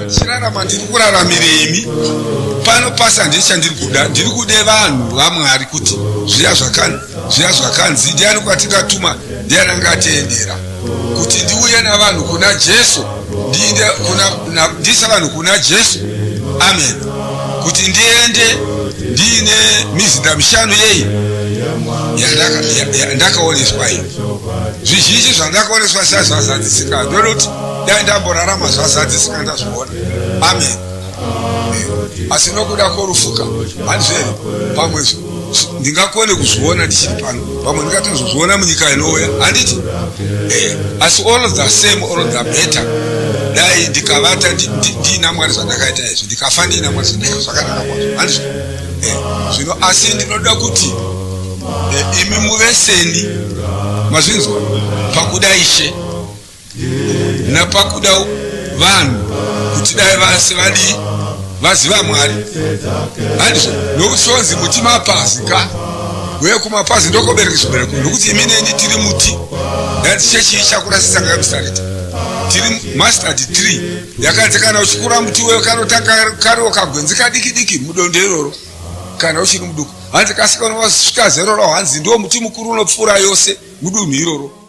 Ndichirarama ndiri kuraramira imi pano pasi handii chandiri kuda ndiri kude vanhu vamwari kuti zviya zviya zvakanzi ndiani kwatingatuma ndiani angatiendera kuti ndiuye navanhu kuna jesu ndiinde kuna ndise vanhu kuna jesu amen kuti ndiende ndiine mizinda mishanu yei yandakaoneswa iyo zvizhinji zvandakaoneswa sa zvazadzisika ndonoti dai ndamborarama zvazadzisika ndazviona amen eh, asi nokuda kworufuka handizvere pamwe ndingakone kuzviona ndichiri pano pamwe ndingatozozviona munyika inouya handiti eh, asi all the same all the better dai ndikavata ndiina mwari zvandakaita izvi ndikafa ndiina mwari zvandakaita zvakanaka kwazvo handizvo eh, zvino asi ndinoda kuti eh, imi muve seni mazvinzwa pakuda ishe napakuda vanhu kuti dai vase vadii vaziva mwari handizvo nokuti tonzi muti mapazi ka uye kumapazi ndokobereka zvibereko nokuti imi neni tiri muti ndati chechi ichakurasisa ngamisarita tiri mustard tree yakanzi kana uchikura muti weyo kanotanga kariwo kagwenzi kadiki diki mudondo iroro kana uchiri muduku hanzi kasika unosvika zero rawo hanzi ndiwo muti mukuru unopfuura yose mudunhu iroro.